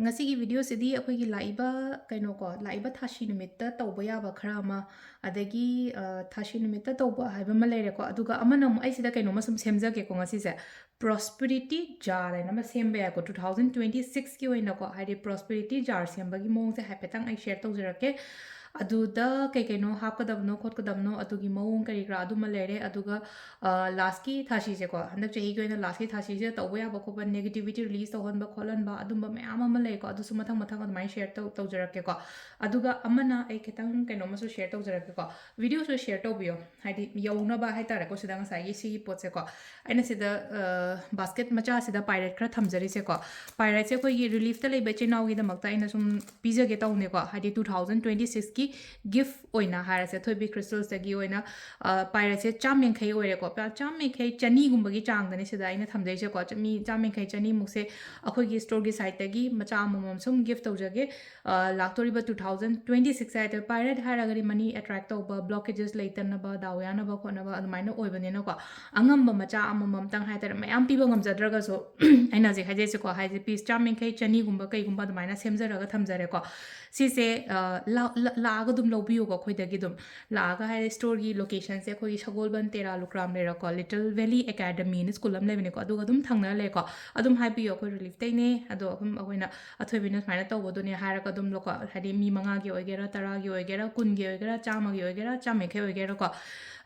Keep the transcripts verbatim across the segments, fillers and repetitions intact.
ꯉꯁꯤꯒꯤ ꯚꯤꯗꯤꯑꯣꯁꯤꯗꯤ ꯑꯩꯈꯣꯏꯒꯤ ꯂꯥꯛꯏꯕ ꯀꯩꯅꯣꯀꯣ, ꯂꯥꯛꯏꯕ ꯊꯥꯁꯤ ꯅꯨꯃꯤꯠꯇ ꯇꯧꯕ ꯌꯥꯕ ꯈꯔ ꯑꯃ, ꯑꯗꯒꯤ, ꯑ, ꯊꯥꯁꯤ ꯅꯨꯃꯤꯠꯇ ꯇꯧꯕ ꯍꯥꯏꯕ ꯑꯃ ꯂꯩꯔꯦꯀꯣ꯫ ꯑꯗꯨꯒ ꯑꯃꯅ ꯑꯃꯨꯛ ꯑꯩ ꯁꯤꯗ ꯀꯩꯅꯣꯝꯃ ꯁꯨꯝ ꯁꯦꯝꯖꯒꯦꯀꯣ ꯉꯁꯤꯁꯦ꯫ Prosperity jar ꯍꯥꯏꯅ ꯑꯃ ꯁꯦꯝꯕ ꯌꯥꯏꯀꯣ, two thousand twenty sixꯀꯤ ꯑꯣꯏꯅꯀꯣ, ꯍꯥꯏꯗꯤ prosperity jar ꯁꯦꯝꯕꯒꯤ ꯃꯑꯣꯡꯁꯦ ꯍꯥꯏꯐꯦꯠꯇꯪ ꯑꯩ ꯁꯤꯌꯔ ꯇꯧꯖꯔꯛꯀꯦ꯫ ꯑꯗꯨꯗ ꯀꯩ ꯀꯩꯅꯣ ꯍꯥꯞꯀꯗꯕꯅꯣ ꯈꯣꯠꯀꯗꯕꯅꯣ ꯑꯗꯨꯒꯤ ꯃꯑꯣꯡ ꯀꯔꯤ ꯀꯔꯥ ꯑꯗꯨꯃ ꯂꯩꯔꯦ꯫ ꯑꯗꯨꯒ, ꯑ, ꯂꯥꯁꯀꯤ ꯊꯥꯁꯤꯁꯦꯀꯣ, ꯍꯟꯗꯛ ꯆꯍꯤꯒꯤ ꯑꯣꯏꯅ ꯂꯥꯁꯀꯤ ꯊꯥꯁꯤꯁꯤꯗ ꯇꯧꯕ ꯌꯥꯕ ꯈꯣꯠꯄ, negativity release ꯇꯧꯍꯟꯕ ꯈꯣꯠꯍꯟꯕ ꯑꯗꯨꯝꯕ ꯃꯌꯥꯝ ꯑꯃ ꯂꯩꯀꯣ꯫ ꯑꯗꯨꯁꯨ ꯃꯊꯪ ꯃꯊꯪ ꯑꯗꯨꯃꯥꯏꯅ ꯁꯤꯌꯔ ꯇꯧ-, ꯇꯧꯖꯔꯛꯀꯦꯀꯣ꯫ ꯑꯗꯨꯒ ꯑꯃꯅ ꯑꯩ ꯈꯤꯇꯪ ꯀꯩꯅꯣꯝꯃꯁꯨ ꯁꯤꯌꯔ ꯇꯧꯖꯔꯛꯀꯦꯀꯣ꯫ ꯚꯤꯗꯤꯑꯣꯁꯨ ꯁꯤꯌꯔ ꯇꯧꯕꯤꯌꯣ, ꯍꯥꯏꯗꯤ ꯌꯧꯅꯕ ꯍꯥꯏꯇꯥꯔꯦꯀꯣ꯫ ꯁꯤꯗ ꯉꯁꯥꯏꯒꯤ ꯁꯤꯒꯤ ꯄꯣꯠꯁꯦꯀꯣ, ꯑꯩꯅ ꯁꯤꯗ, ꯑ, ꯕꯥꯁꯀꯦꯠ ꯃꯆꯥꯁꯤꯗ ꯄꯥꯏꯔꯦꯠ ꯈꯔ ꯊꯝꯖꯔꯤꯁꯦꯀꯣ꯫ ꯄꯥꯏꯔꯦꯠꯁꯦ ꯑꯩꯈꯣꯏꯒꯤ ꯔꯤꯂꯤꯐꯇ ꯂꯩꯕ ꯏꯆꯤꯟ ꯏꯅꯥꯎꯒꯤꯗꯃꯛꯇ ꯑꯩꯅ ꯁꯨꯝ ꯄꯤꯖꯒꯦ ꯇꯧꯅꯦꯀꯣ, ꯍꯥꯏꯗꯤ two thousand twenty sixꯀꯤ ꯒꯤꯐ ꯑꯣꯏꯅ ꯍꯥꯏꯔꯁꯦ, ꯊꯣꯏꯕꯤ ꯀ꯭ꯔꯤꯁꯇꯜꯁꯇꯒꯤ ꯑꯣꯏꯅ, ꯑ, ꯄꯥꯏꯔꯦꯠꯁꯦ ꯆꯥꯝ ꯌꯥꯡꯈꯩ ꯑꯣꯏꯔꯦꯀꯣ꯫ ꯄ-, ꯆꯥꯝ ꯌꯥꯡꯈꯩ, ꯆꯅꯤꯒꯨꯝꯕꯒꯤ ꯆꯥꯡꯗꯅꯦ ꯁꯤꯗ ꯑꯩꯅ ꯊꯝꯖꯩꯁꯦꯀꯣ꯫ ꯆ-, ꯃꯤ ꯆꯥꯝ ꯌꯥꯡꯈꯩ, ꯆꯅꯤꯃꯨꯛꯁꯦ ꯑꯩꯈꯣꯏꯒꯤ ꯁ꯭ꯇꯣꯔꯒꯤ ꯁꯥꯏꯠꯇꯒꯤ ꯃꯆꯥ ꯑꯃꯃꯝ ꯁꯨꯝ ꯒꯤꯐ ꯇꯧꯖꯒꯦ꯫ ꯑ, ꯂꯥꯛꯇꯣꯔꯤꯕ two thousand twenty six ꯍꯥꯏꯗꯣ ꯄꯥꯏꯔꯦꯠ ꯍꯥꯏꯔꯒꯗꯤ money attract ꯇꯧꯕ, blockages ꯂꯩꯇꯅꯕ, ꯗꯥꯎ ꯌꯥꯅꯕ ꯈꯣꯠꯅꯕ ꯑꯗꯨꯃꯥꯏꯅ ꯑꯣꯏꯕꯅꯤꯅꯀꯣ꯫ ꯑꯉꯝꯕ ꯃꯆꯥ ꯑꯃꯃꯝꯇꯪ ꯍꯥꯏꯇꯥꯔꯦ, ꯃꯌꯥꯝ ꯄꯤꯕ ꯉꯝꯖꯗ꯭ꯔꯒꯁꯨ ꯑꯩꯅ ꯍꯧꯖꯤꯛ ꯍꯥꯏꯖꯩꯁꯦꯀꯣ, ꯍꯥꯏꯗꯤ ꯄꯤꯁ ꯆꯥꯝ ꯌꯥꯡꯈꯩ, ꯆꯅꯤꯒꯨꯝꯕ ꯀꯩꯒꯨꯝꯕ ꯑꯗꯨꯃꯥꯏꯅ ꯁꯦꯝꯖꯔꯒ ꯊꯝꯖꯔꯦꯀꯣ꯫ ꯁꯤꯁꯦ, ꯑ, ꯂꯥ-, ꯂꯥ-, ꯂꯥꯛꯑꯒ ꯑꯗꯨꯝ ꯂꯧꯕꯤꯌꯨꯀꯣ ꯑꯩꯈꯣꯏꯗꯒꯤ ꯑꯗꯨꯝ꯫ ꯂꯥꯛꯑꯒ ꯍꯥꯏꯗꯤ ꯁ꯭ꯇꯣꯔꯒꯤ ꯂꯣꯀꯦꯁꯟꯁꯦ ꯑꯩꯈꯣꯏꯒꯤ ꯁꯒꯣꯜꯕꯟ ꯇꯦꯔꯥ ꯂꯨꯀ꯭ꯔꯥꯝ ꯂꯩꯔꯦꯀꯣ, Little Valley Academyꯅ ꯁ꯭ꯀꯨꯜ ꯑꯃ ꯂꯩꯕꯅꯦꯀꯣ, ꯑꯗꯨꯒ ꯑꯗꯨꯝ ꯊꯪꯅꯔ ꯂꯩꯀꯣ꯫ ꯑꯗꯨꯝ ꯍꯥꯏꯕꯤꯌꯣ, ꯑꯩꯈꯣꯏ ꯔꯤꯂꯤꯐꯇꯩꯅꯦ, ꯑꯗꯣ ꯑꯗꯨꯝ ꯑꯩꯈꯣꯏꯅ ꯑꯊꯣꯏꯕꯤꯅ ꯁꯨꯃꯥꯏꯅ ꯇꯧꯕꯗꯨꯅꯦ ꯍꯥꯏꯔꯒ ꯑꯗꯨꯝ ꯂꯧꯀꯣ, ꯍꯥꯏꯗꯤ ꯃꯤ ꯃꯉꯥꯒꯤ ꯑꯣꯏꯒꯦꯔꯥ, ꯇꯔꯥꯒꯤ ꯑꯣꯏꯒꯦꯔꯥ, ꯀꯨꯟꯒꯤ ꯑꯣꯏꯒꯦꯔꯥ, ꯆꯥꯝꯃꯒꯤ ꯑꯣꯏꯒꯦꯔꯥ, ꯆꯥꯝ ꯌꯥꯡꯈꯩ ꯑꯣꯏꯒꯦꯔꯥꯀꯣ꯫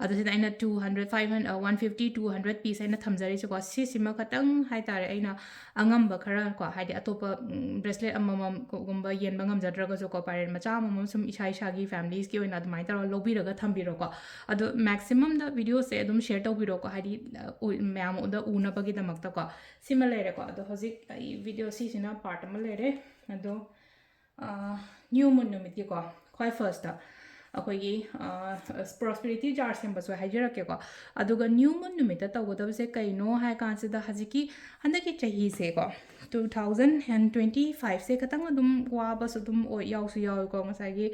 ꯑꯗꯨ ꯁꯤꯗ ꯑꯩꯅ two hundred, five hundred, one fifty, two hundred piece ꯑꯩꯅ ꯊꯝꯖꯔꯤꯁꯦꯀꯣ꯫ ꯁꯤꯁꯤꯃ ꯈꯇꯪ ꯍꯥꯏꯇꯥꯔꯦ, ꯑꯩꯅ ꯑꯉꯝꯕ ꯈꯔ ꯀꯣ, ꯍꯥꯏꯗꯤ ꯑꯇꯣꯞꯄ, ꯎꯝ, bracelet ꯑꯃꯃꯝꯒꯨꯝꯕ ꯌꯦꯟꯕ ꯉꯝꯖꯗ꯭ꯔꯒꯁꯨꯀꯣ, ꯄꯥꯏꯔꯦꯠ ꯃꯆꯥ ꯑꯃꯃꯝ ꯁꯨꯝ ꯏꯁꯥ ꯏꯁꯥꯒꯤ familyꯁꯀꯤ ꯑꯣꯏꯅ ꯑꯗꯨꯃꯥꯏꯅ ꯇꯧꯔꯒ ꯂꯧꯕꯤꯔꯒ ꯊꯝꯕꯤꯔꯣꯀꯣ꯫ ꯑꯗꯣ maximumꯗ ꯚꯤꯗꯤꯑꯣꯁꯦ ꯑꯗꯨꯝ ꯁꯤꯌꯔ ꯇꯧꯕꯤꯔꯣꯀꯣ, ꯍꯥꯏꯗꯤ, ꯑ, ꯎ-, ꯃꯌꯥꯝꯗ ꯎꯅꯕꯒꯤꯗꯃꯛꯇꯀꯣ꯫ ꯁꯤꯃ ꯂꯩꯔꯦꯀꯣ꯫ ꯑꯗꯣ ꯍꯧꯖꯤꯛ ꯑꯩ ꯚꯤꯗꯤꯑꯣ ꯁꯤꯁꯤꯅ ꯄꯥꯔꯠ ꯑꯃ ꯂꯩꯔꯦ꯫ ꯑꯗꯣ, ꯑ, new moon ꯅꯨꯃꯤꯠꯀꯤꯀꯣ, ꯈ꯭ꯋꯥꯏ ꯐꯥꯔꯁꯇ ꯑꯩꯈꯣꯏꯒꯤ, ꯑ, prosperity jar ꯁꯦꯝꯕꯁꯨ ꯍꯥꯏꯖꯔꯛꯀꯦꯀꯣ꯫ ꯑꯗꯨꯒ new moon ꯅꯨꯃꯤꯠꯇ ꯇꯧꯒꯗꯕꯁꯦ ꯀꯩꯅꯣ ꯍꯥꯏ ꯀꯥꯟꯁꯤꯗ, ꯍꯧꯖꯤꯛꯀꯤ ꯍꯟꯗꯛꯀꯤ ꯆꯍꯤꯁꯦꯀꯣ, two thousand and twenty fiveꯁꯦ ꯈꯤꯇꯪ ꯑꯗꯨꯝ ꯋꯥꯕꯁꯨ ꯑꯗꯨꯝ ꯑꯣꯏ, ꯌꯥꯎꯁꯨ ꯌꯥꯎꯋꯦꯀꯣ꯫ ꯉꯁꯥꯏꯒꯤ,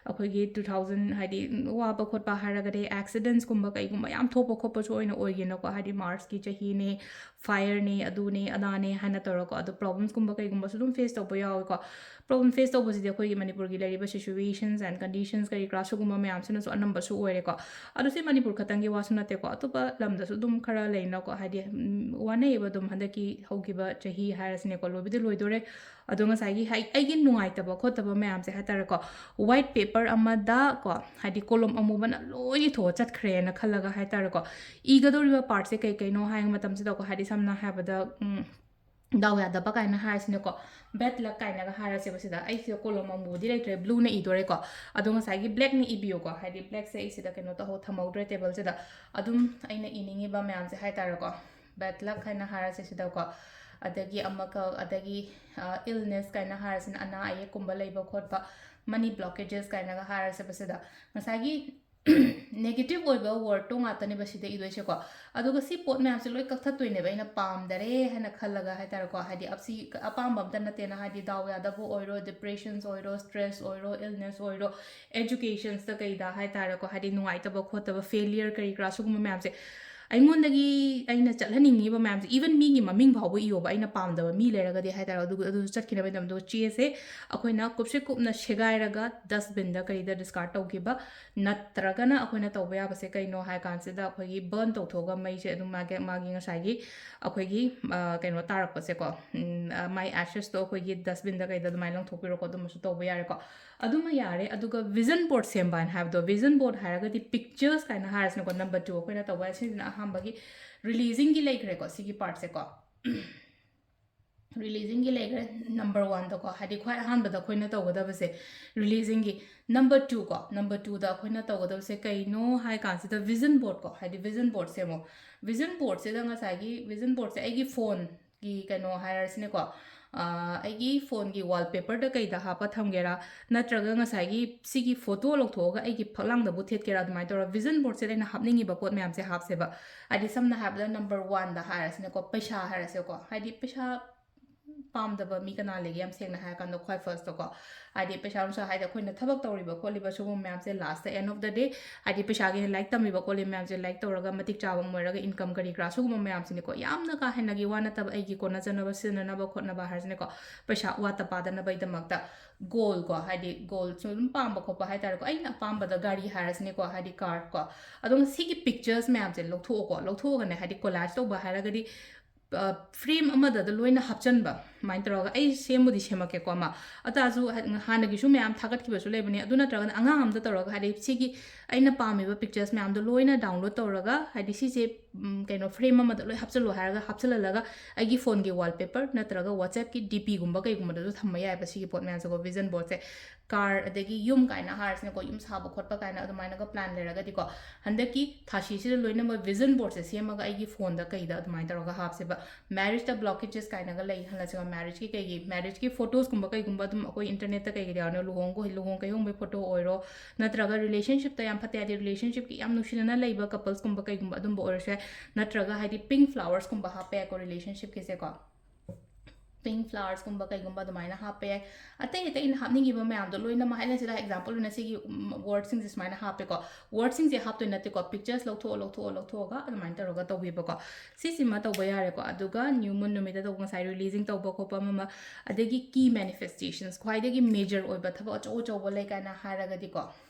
ꯑꯩꯈꯣꯏꯒꯤ ꯇꯨ ꯊꯥꯎꯖꯟ, ꯍꯥꯏꯗꯤ, ꯋꯥꯕ ꯈꯣꯠꯄ ꯍꯥꯏꯔꯒꯗꯤ ꯑꯦꯛꯁꯤꯗꯦꯟꯁꯀꯨꯝꯕ ꯀꯩꯒꯨꯝꯕ ꯌꯥꯝ ꯊꯣꯛꯄ ꯈꯣꯠꯄꯁꯨ ꯑꯣꯏꯅ ꯑꯣꯏꯒꯦꯅꯀꯣ, ꯍꯥꯏꯗꯤ ꯃꯥꯔꯁꯀꯤ ꯆꯍꯤꯅꯦ, ꯐꯥꯌꯔꯅꯦ, ꯑꯗꯨꯅꯦ ꯑꯗꯥꯅꯦ ꯍꯥꯏꯅ ꯇꯧꯔꯒꯀꯣ, ꯑꯗꯣ ꯄ꯭ꯔꯣꯕ꯭ꯂꯦꯝꯁꯀꯨꯝꯕ ꯀꯩꯒꯨꯝꯕꯁꯨ ꯑꯗꯨꯝ ꯐꯦꯁ ꯇꯧꯕ ꯌꯥꯎꯋꯦꯀꯣ꯫ ꯄ꯭ꯔꯣꯕ꯭ꯂꯦꯝ ꯐꯦꯁ ꯇꯧꯕꯁꯤꯗꯤ ꯑꯩꯈꯣꯏꯒꯤ ꯃꯅꯤꯄꯨꯔꯒꯤ ꯂꯩꯔꯤꯕ ꯁꯤꯆꯨꯋꯦꯁꯟꯁ ꯑꯦꯟ ꯀꯟꯗꯤꯁꯟꯁ ꯀꯔꯤ ꯀꯔꯥ ꯁꯤꯒꯨꯝꯕ ꯃꯌꯥꯝꯁꯤꯅꯁꯨ ꯑꯅꯝꯕꯁꯨ ꯑꯣꯏꯔꯦꯀꯣ꯫ ꯑꯗꯣ ꯁꯤ ꯃꯅꯤꯄꯨꯔ ꯈꯛꯇꯪꯒꯤ ꯋꯥꯁꯨ ꯅꯠꯇꯦꯀꯣ, ꯑꯇꯣꯞꯄ ꯂꯝꯗꯁꯨ ꯑꯗꯨꯝ ꯈꯔ ꯂꯩꯅꯀꯣ, ꯍꯥꯏꯗꯤ, ꯎꯝ, ꯋꯥꯅꯩꯌꯦꯕ ꯑꯗꯨꯝ ꯍꯟꯗꯛꯀꯤ ꯍꯧꯈꯤꯕ ꯆꯍꯤ ꯍꯥꯏꯔꯁꯤꯅꯦꯀꯣ, ꯂꯣꯏꯕꯨꯗꯤ ꯂꯣꯏꯗꯣꯔꯦ꯫ ꯑꯗꯣ ꯉꯁꯥꯏꯒꯤ ꯍꯥꯏ-, ꯑꯩꯒꯤ ꯅꯨꯡꯉꯥꯏꯇꯕ ꯈꯣꯠꯇꯕ ꯃꯌꯥꯝꯁꯦ ꯍꯥꯏ ꯇꯥꯔꯦꯀꯣ, ꯋꯥꯏꯠ ꯄꯦꯄꯔ ꯑꯃꯗ ꯀꯣ, ꯍꯥꯏꯗꯤ ꯀꯣꯂꯣꯝ ꯑꯃꯨꯕꯅ ꯂꯣꯏ ꯏꯊꯣꯛꯑ ꯆꯠꯈ꯭ꯔꯦꯅ ꯈꯜꯂꯒ ꯍꯥꯏ ꯇꯥꯔꯦꯀꯣ, ꯏꯒꯗꯧꯔꯤꯕ ꯄꯥꯔꯠꯁꯦ ꯀꯩ ꯀꯩꯅꯣ ꯍꯥꯏꯕ ꯃꯇꯝꯁꯤꯗꯀꯣ, ꯍꯥꯏꯗꯤ ꯁꯝꯅ ꯍꯥꯏꯔꯕꯗ, ꯎꯝ, ꯗꯥꯎ ꯌꯥꯗꯕ ꯀꯥꯏꯅ ꯍꯥꯏꯔꯁꯤꯅꯀꯣ, ꯕꯦꯠ ꯂꯛ ꯀꯥꯏꯅꯒ ꯍꯥꯏꯔꯁꯦꯕ ꯁꯤꯗ꯫ ꯑꯩꯁꯤꯗ ꯀꯣꯂꯣꯝ ꯑꯃꯨꯕꯗꯤ ꯂꯩꯇ꯭ꯔꯦ, ꯕ꯭ꯂꯨꯅ ꯏꯗꯣꯔꯦꯀꯣ꯫ ꯑꯗꯣ ꯉꯁꯥꯏꯒꯤ ꯕ꯭ꯂꯦꯛꯅ ꯏꯕꯤꯌꯨꯀꯣ, ꯍꯥꯏꯗꯤ ꯕ꯭ꯂꯦꯛꯁꯦ ꯑꯩ ꯁꯤꯗ ꯀꯩꯅꯣ ꯇꯧꯍꯧ-, ꯊꯝꯍꯧꯗ꯭ꯔꯦ ꯇꯦꯕꯜꯁꯤꯗ꯫ ꯑꯗꯨꯝ ꯑꯩꯅ ꯏꯅꯤꯡꯉꯤꯕ ꯃꯌꯥꯝꯁꯦ ꯍꯥꯏ ꯇꯥꯔꯦꯀꯣ, ꯕꯦꯠ ꯂꯛ ꯍꯥꯏꯅ ꯍꯥꯏꯔꯁꯦ ꯁꯤꯗꯀꯣ, ꯑꯗꯒꯤ ꯑꯃꯈꯛ, ꯑꯗꯒꯤ, ꯑ, ꯏꯜꯅꯦꯁ ꯀꯥꯏꯅ ꯍꯥꯏꯔꯁꯤꯅ ꯑꯅꯥ ꯑꯌꯦꯛꯀꯨꯝꯕ ꯂꯩꯕ ꯈꯣꯠꯄ, ꯃꯅꯤ ꯕ꯭ꯂꯣꯀꯦꯖꯦꯁ ꯀꯥꯏꯅꯒ ꯍꯥꯏꯔꯁꯦꯕ ꯁꯤꯗ꯫ ꯉꯁꯥꯏꯒꯤ ꯅꯦꯒꯦꯇꯤꯚ ꯑꯣꯏꯕ ꯋꯥꯔꯗꯇꯣ ꯉꯥꯛꯇꯅꯦꯕ ꯁꯤꯗ ꯏꯗꯣꯏꯁꯦꯀꯣ꯫ ꯑꯗꯨꯒ ꯁꯤ ꯄꯣꯠ ꯃꯌꯥꯝꯁꯦ ꯂꯣꯏ ꯀꯛꯊꯠꯇꯣꯏꯅꯦꯕ, ꯑꯩꯅ ꯄꯥꯝꯗꯔꯦ ꯍꯥꯏꯅ ꯈꯜꯂꯒ ꯍꯥꯏ ꯇꯥꯔꯦꯀꯣ꯫ ꯍꯥꯏꯗꯤ ꯑꯞ-, ꯁꯤ ꯑꯄꯥꯝꯕ ꯑꯝꯇ ꯅꯠꯇꯦꯅ, ꯍꯥꯏꯗꯤ ꯗꯥꯎ ꯌꯥꯗꯕ ꯑꯣꯏꯔꯣ, ꯗꯤꯄ꯭ꯔꯦꯁꯟꯁ ꯑꯣꯏꯔꯣ, ꯁ꯭ꯇ꯭ꯔꯦꯁ ꯑꯣꯏꯔꯣ, ꯏꯜꯅꯦꯁ ꯑꯣꯏꯔꯣ, ꯑꯦꯖꯨꯀꯦꯁꯟꯁꯇ ꯀꯩꯗ ꯍꯥꯏ ꯇꯥꯔꯦꯀꯣ, ꯍꯥꯏꯗꯤ ꯅꯨꯡꯉꯥꯏꯇꯕ ꯈꯣꯠꯇꯕ, ꯐꯦꯂꯤꯌꯔ ꯀꯔꯤ ꯀꯔꯥ ꯁꯤꯒꯨꯝꯕ ꯃꯌꯥꯝꯁꯦ ꯑꯩꯉꯣꯟꯗꯒꯤ, ꯑꯩꯅ ꯆꯠꯍꯟꯅꯤꯡꯉꯤꯕ ꯃꯌꯥꯝꯁꯦ, ꯏꯚꯟ ꯃꯤꯒꯤ ꯃꯃꯤꯡ ꯐꯥꯎꯕ ꯏꯌꯣꯕ, ꯑꯩꯅ ꯄꯥꯝꯗꯕ ꯃꯤ ꯂꯩꯔꯒꯗꯤ ꯍꯥꯏ ꯇꯥꯔꯦ, ꯑꯗꯨꯒ ꯑꯗꯨꯁꯨ ꯆꯠꯈꯤꯅꯕꯒꯤꯗꯃꯛꯇ ꯆꯦꯁꯦ ꯑꯩꯈꯣꯏꯅ ꯀꯨꯞꯁꯤ ꯀꯨꯞꯅ ꯁꯦꯒꯥꯏꯔꯒ ꯗꯁꯕꯤꯟꯗ ꯀꯔꯤꯗ ꯗꯤꯁꯀꯥꯔꯗ ꯇꯧꯈꯤꯕ, ꯅꯠꯇ꯭ꯔꯒꯅ ꯑꯩꯈꯣꯏꯅ ꯇꯧꯕ ꯌꯥꯕꯁꯦ ꯀꯩꯅꯣ ꯍꯥꯏ ꯀꯥꯟꯁꯤꯗ, ꯑꯩꯈꯣꯏꯒꯤ ꯕꯔꯟ ꯇꯧꯊꯣꯛꯑꯒ ꯃꯩꯁꯦ ꯑꯗꯨꯝ ꯃꯥꯒꯤ, ꯃꯥꯒꯤ ꯉꯁꯥꯏꯒꯤ ꯑꯩꯈꯣꯏꯒꯤ, ꯑ, ꯀꯩꯅꯣ ꯇꯥꯔꯛꯄꯁꯦꯀꯣ, ꯎꯝ, ꯑ, ꯃꯥꯏ ꯑꯦꯁꯦꯁꯇꯣ ꯑꯩꯈꯣꯏꯒꯤ ꯗꯁꯕꯤꯟꯗ ꯀꯩꯗ ꯑꯗꯨꯃꯥꯏꯅ ꯂꯪꯊꯣꯛꯄꯤꯔꯣꯀꯣ, ꯑꯗꯨꯃꯁꯨ ꯇꯧꯕ ꯌꯥꯔꯦꯀꯣ꯫ ꯑꯗꯨꯃ ꯌꯥꯔꯦ꯫ ꯑꯗꯨꯒ ꯚꯤꯖꯟ ꯕꯣꯔꯗ ꯁꯦꯝꯕ ꯍꯥꯏꯅ ꯍꯥꯏꯕꯗꯣ, ꯚꯤꯖꯟ ꯕꯣꯔꯗ ꯍꯥꯏꯔꯒꯗꯤ ꯄꯤꯛꯆꯔꯁ ꯀꯥꯏꯅ ꯍꯥꯏꯔꯁꯤꯅꯀꯣ, ꯅꯝꯕꯔ ꯇꯨ ꯑꯩꯈꯣꯏꯅ ꯇꯧꯕ ꯌꯥꯏ꯫ ꯁꯤꯁꯤꯅ ꯑꯍꯥꯟꯕꯒꯤ ꯔꯤꯂꯤꯖꯤꯡꯒꯤ ꯂꯩꯈ꯭ꯔꯦꯀꯣ, ꯁꯤꯒꯤ ꯄꯥꯔꯠꯁꯦꯀꯣ꯫ ꯔꯤꯂꯤꯖꯤꯡꯒꯤ ꯂꯩꯈ꯭ꯔꯦ ꯅꯝꯕꯔ ꯋꯥꯟꯗꯀꯣ, ꯍꯥꯏꯗꯤ ꯈ꯭ꯋꯥꯏ ꯑꯍꯥꯟꯕꯗ ꯑꯩꯈꯣꯏꯅ ꯇꯧꯒꯗꯕꯁꯦ ꯔꯤꯂꯤꯖꯤꯡꯒꯤ꯫ ꯅꯝꯕꯔ ꯇꯨ ꯀꯣ, ꯅꯝꯕꯔ ꯇꯨꯗ ꯑꯩꯈꯣꯏꯅ ꯇꯧꯒꯗꯕꯁꯦ ꯀꯩꯅꯣ ꯍꯥꯏ ꯀꯥꯟꯁꯤꯗ ꯚꯤꯖꯟ ꯕꯣꯔꯗ ꯀꯣ, ꯍꯥꯏꯗꯤ ꯚꯤꯖꯟ ꯕꯣꯔꯗ ꯁꯦꯝꯃꯣ꯫ ꯚꯤꯖꯟ ꯕꯣꯔꯗꯁꯤꯗ ꯉꯁꯥꯏꯒꯤ ꯚꯤꯖꯟ ꯕꯣꯔꯗꯁꯦ ꯑꯩꯒꯤ ꯐꯣꯟꯒꯤ ꯀꯩꯅꯣ ꯍꯥꯏꯔꯁꯤꯅꯦꯀꯣ, ꯑꯥ, ꯑꯩꯒꯤ ꯐꯣꯟꯒꯤ ꯋꯥꯜꯄꯦꯄꯔꯗ ꯀꯩꯗ ꯍꯥꯞꯄ ꯊꯝꯒꯦꯔꯥ, ꯅꯠꯇ꯭ꯔꯒ ꯉꯁꯥꯏꯒꯤ ꯁꯤꯒꯤ ꯐꯣꯇꯣ ꯂꯧꯊꯣꯛꯑꯒ ꯑꯩꯒꯤ ꯐꯛꯂꯥꯡꯗꯕꯨ ꯊꯦꯠꯀꯦꯔꯥ, ꯑꯗꯨꯃꯥꯏꯅ ꯇꯧꯔꯒ ꯚꯤꯖꯟ ꯕꯣꯔꯗꯁꯤꯗ ꯑꯩꯅ ꯍꯥꯞꯅꯤꯡꯉꯤꯕ ꯄꯣꯠ ꯃꯌꯥꯝꯁꯦ ꯍꯥꯞꯁꯦꯕ꯫ ꯍꯥꯏꯗꯤ ꯁꯝꯅ ꯍꯥꯏꯔꯕꯗ ꯅꯝꯕꯔ ꯋꯥꯟꯗ ꯍꯥꯏꯔꯁꯤꯅꯦꯀꯣ, ꯄꯩꯁꯥ ꯍꯥꯏꯔꯁꯦꯀꯣ, ꯍꯥꯏꯗꯤ ꯄꯩꯁꯥ ꯄꯥꯝꯗꯕ ꯃꯤ ꯀꯅꯥ ꯂꯩꯒꯦ? ꯌꯥꯝ ꯁꯦꯡꯅ ꯍꯥꯏꯔꯀꯥꯟꯗ, ꯈ꯭ꯋꯥꯏ ꯐꯥꯔꯁꯇꯀꯣ, ꯍꯥꯏꯗꯤ ꯄꯩꯁꯥ ꯅꯨꯡꯁꯥ ꯍꯥꯏꯗꯤ ꯑꯩꯈꯣꯏꯅ ꯊꯕꯛ ꯇꯧꯔꯤꯕ ꯈꯣꯠꯂꯤꯕ ꯁꯤꯒꯨꯝꯕ ꯃꯌꯥꯝꯁꯦ, last, end of the day, ꯍꯥꯏꯗꯤ ꯄꯩꯁꯥꯒꯤ ꯂꯥꯏꯔꯤꯛ ꯇꯝꯃꯤꯕ ꯈꯣꯠꯂꯤꯕ ꯃꯌꯥꯝꯁꯦ, ꯂꯥꯏꯔꯤꯛ ꯇꯧꯔꯒ ꯃꯇꯤꯛ ꯆꯥꯕ ꯑꯃ ꯑꯣꯏꯔꯒ, ꯏꯟꯀꯝ ꯀꯔꯤ ꯀꯔꯥ ꯁꯤꯒꯨꯝꯕ ꯃꯌꯥꯝꯁꯤꯅꯤꯀꯣ, ꯌꯥꯝꯅ ꯀꯥ ꯍꯦꯟꯅꯒꯤ ꯋꯥ ꯅꯠꯇꯕ, ꯑꯩꯒꯤ ꯀꯣꯟꯅꯖꯅꯕ, ꯁꯤꯖꯤꯟꯅꯅꯕ ꯈꯣꯠꯅꯕ ꯍꯥꯏꯔꯁꯤꯅꯦꯀꯣ, ꯄꯩꯁꯥ ꯋꯥꯠꯇ ꯄꯥꯗꯅꯕꯒꯤꯗꯃꯛꯇ ꯒꯣꯜꯀꯣ, ꯍꯥꯏꯗꯤ ꯒꯣꯜꯁꯨ ꯑꯗꯨꯝ ꯄꯥꯝꯕ ꯈꯣꯠꯄ ꯍꯥꯏꯇꯥꯔꯦꯀꯣ, ꯑꯩꯅ ꯑꯄꯥꯝꯕꯗ ꯒꯥꯔꯤ ꯍꯥꯏꯔꯁꯤꯅꯦꯀꯣ, ꯍꯥꯏꯗꯤ ꯀꯥꯔꯀꯣ, ꯑꯗꯨꯝ ꯁꯤꯒꯤ ꯄꯤꯛꯆꯔꯁ ꯃꯌꯥꯝꯁꯦ ꯂꯧꯊꯣꯛꯑꯣꯀꯣ, ꯂꯧꯊꯣꯛꯑꯒꯅꯦ, ꯍꯥꯏꯗꯤ ꯀꯣꯂꯥꯖ ꯇꯧꯕ ꯍꯥꯏꯔꯒꯗꯤ ꯐ꯭ꯔꯦꯝ ꯑꯃꯗ ꯂꯣꯏꯅ ꯍꯥꯞꯆꯟꯕ, ꯑꯗꯨꯃꯥꯏꯅ ꯇꯧꯔꯒ ꯑꯩ ꯁꯦꯝꯕꯨꯗꯤ ꯁꯦꯝꯃꯛꯀꯦꯀꯣ ꯑꯃ, ꯑꯗꯨ ꯇꯥꯔꯁꯨ ꯍꯥꯏ-, ꯍꯥꯟꯅꯒꯤꯁꯨ ꯃꯌꯥꯝ ꯊꯥꯒꯠꯈꯤꯕꯁꯨ ꯂꯩꯕꯅꯦ, ꯑꯗꯨ ꯅꯠꯇ꯭ꯔꯒꯅ ꯑꯉꯥꯡ ꯑꯝꯗ ꯇꯧꯔꯒ, ꯍꯥꯏꯗꯤ ꯁꯤꯒꯤ ꯑꯩꯅ ꯄꯥꯝꯃꯤꯕ ꯄꯤꯛꯆꯔꯁ ꯃꯌꯥꯝꯗꯣ ꯂꯣꯏꯅ ꯗꯥꯎꯟꯂꯣꯗ ꯇꯧꯔꯒ, ꯍꯥꯏꯗꯤ ꯁꯤꯁꯦ ꯎꯝ, ꯀꯩꯅꯣ, ꯐ꯭ꯔꯦꯝ ꯑꯃꯗ ꯂꯣꯏ ꯍꯥꯞꯆꯜꯂꯣ ꯍꯥꯏꯔꯒ ꯍꯥꯞꯆꯜꯍꯜꯂꯒ ꯑꯩꯒꯤ ꯐꯣꯟꯒꯤ ꯋꯥꯜꯄꯦꯄꯔ ꯅꯠꯇ꯭ꯔꯒ WhatsApp-ꯀꯤ DP-ꯒꯨꯝꯕ ꯀꯩꯒꯨꯝꯕꯗꯁꯨ ꯊꯝꯕ ꯌꯥꯏꯑꯕ ꯁꯤꯒꯤ ꯄꯣꯠ ꯃꯌꯥꯝꯁꯦꯀꯣ, ꯚꯤꯖꯟ ꯕꯣꯔꯗꯁꯦ꯫ ꯀꯥꯔ ꯑꯗꯒꯤ ꯌꯨꯝ ꯀꯥꯏꯅ ꯍꯥꯏꯔꯁꯤꯅꯀꯣ, ꯌꯨꯝ ꯁꯥꯕ ꯈꯣꯠꯄ ꯀꯥꯏꯅ ꯑꯗꯨꯃꯥꯏꯅꯒ ꯄ꯭ꯂꯥꯟ ꯂꯩꯔꯒꯗꯤꯀꯣ, ꯍꯟꯗꯛꯀꯤ ꯊꯥꯁꯤꯁꯤꯗ ꯂꯣꯏꯅꯃꯛ ꯚꯤꯖꯟ ꯕꯣꯔꯗꯁꯦ ꯁꯦꯝꯃꯒ ꯑꯩꯒꯤ ꯐꯣꯟꯗ ꯀꯩꯗ ꯑꯗꯨꯃꯥꯏꯅ ꯇꯧꯔꯒ ꯍꯥꯞꯁꯦꯕ꯫ ꯃꯦꯔꯤꯖꯇ ꯕ꯭ꯂꯣꯀꯦꯖꯦꯁ ꯀꯥꯏꯅꯒ ꯂꯩ ꯍꯜꯂꯁꯤꯀꯣ, ꯃꯦꯔꯤꯖꯀꯤ ꯀꯩꯒꯤ, ꯃꯦꯔꯤꯖꯀꯤ ꯐꯣꯇꯣꯁꯀꯨꯝꯕ ꯀꯩꯒꯨꯝꯕ ꯑꯗꯨꯝ ꯑꯩꯈꯣꯏ ꯏꯟꯇꯔꯅꯦꯠꯇ ꯀꯩꯒꯤꯗ ꯌꯥꯎꯅ, ꯂꯨꯍꯣꯡ ꯂꯨꯍꯣꯡ ꯀꯩꯍꯣꯡꯕꯒꯤ ꯐꯣꯇꯣ ꯑꯣꯏꯔꯣ, ꯅꯠꯇ꯭ꯔꯒ ꯔꯤꯂꯦꯁꯟꯁꯤꯞꯇ ꯌꯥꯝ ꯐꯠꯇꯦ ꯍꯥꯏꯗꯤ ꯔꯤꯂꯦꯁꯟꯁꯤꯞꯀꯤ ꯌꯥꯝ ꯅꯨꯡꯁꯤꯅꯅ ꯂꯩꯕ ꯀꯄꯜꯁꯀꯨꯝꯕ ꯀꯩꯒꯨꯝꯕ ꯑꯗꯨꯝꯕ ꯑꯣꯏꯔꯁꯨ ꯌꯥꯏ, ꯅꯠꯇ꯭ꯔꯒ ꯍꯥꯏꯗꯤ ꯄꯤꯡ ꯐ꯭ꯂꯥꯋꯔꯁꯀꯨꯝꯕ ꯍꯥꯞꯄ ꯌꯥꯏꯀꯣ ꯔꯤꯂꯦꯁꯟꯁꯤꯞꯀꯤꯁꯦꯀꯣ꯫ ꯄꯤꯡ ꯐ꯭ꯂꯥꯋꯔꯁꯀꯨꯝꯕ ꯀꯩꯒꯨꯝꯕ ꯑꯗꯨꯃꯥꯏꯅ ꯍꯥꯞꯄ ꯌꯥꯏ꯫ ꯑꯇꯩ ꯑꯇꯩ ꯑꯩꯅ ꯍꯥꯞꯅꯤꯡꯉꯤꯕ ꯃꯌꯥꯝꯗꯣ ꯂꯣꯏꯅꯃꯛ, ꯑꯩꯅ ꯁꯤꯗ ꯑꯦꯛꯖꯥꯝꯄꯜ ꯑꯣꯏꯅ ꯁꯤꯒꯤ ꯋꯥꯔꯗꯁꯤꯡꯁꯦ ꯁꯨꯃꯥꯏꯅ ꯍꯥꯞꯄꯦꯀꯣ꯫ ꯋꯥꯔꯗꯁꯤꯡꯁꯦ ꯍꯥꯞꯇꯣꯏ ꯅꯠꯇꯦꯀꯣ, ꯄꯤꯛꯆꯔꯁ ꯂꯧꯊꯣꯛꯑ ꯂꯧꯊꯣꯛꯑ ꯂꯧꯊꯣꯛꯑꯒ ꯑꯗꯨꯃꯥꯏꯅ ꯇꯧꯔꯒ ꯇꯧꯕꯤꯕꯀꯣ꯫ ꯁꯤꯁꯤꯃ ꯇꯧꯕ ꯌꯥꯔꯦꯀꯣ꯫ ꯑꯗꯨꯒ ꯅ꯭ꯌꯨ ꯃꯨꯟ ꯅꯨꯃꯤꯠꯇ ꯇꯧꯕ, ꯉꯁꯥꯏ ꯔꯤꯂꯤꯖꯤꯡ ꯇꯧꯕ ꯈꯣꯠꯄ ꯑꯃ ꯑꯃ, ꯑꯗꯒꯤ ꯀꯤ ꯃꯦꯅꯤꯐꯦꯁꯇꯦꯁꯟꯁ, ꯈ꯭ꯋꯥꯏꯗꯒꯤ ꯃꯦꯖꯔ ꯑꯣꯏꯕ ꯊꯕꯛ ꯑꯆꯧ ꯑꯆꯧꯕ ꯂꯩ ꯀꯥꯏꯅ ꯍꯥꯏꯔꯒꯗꯤꯀꯣ,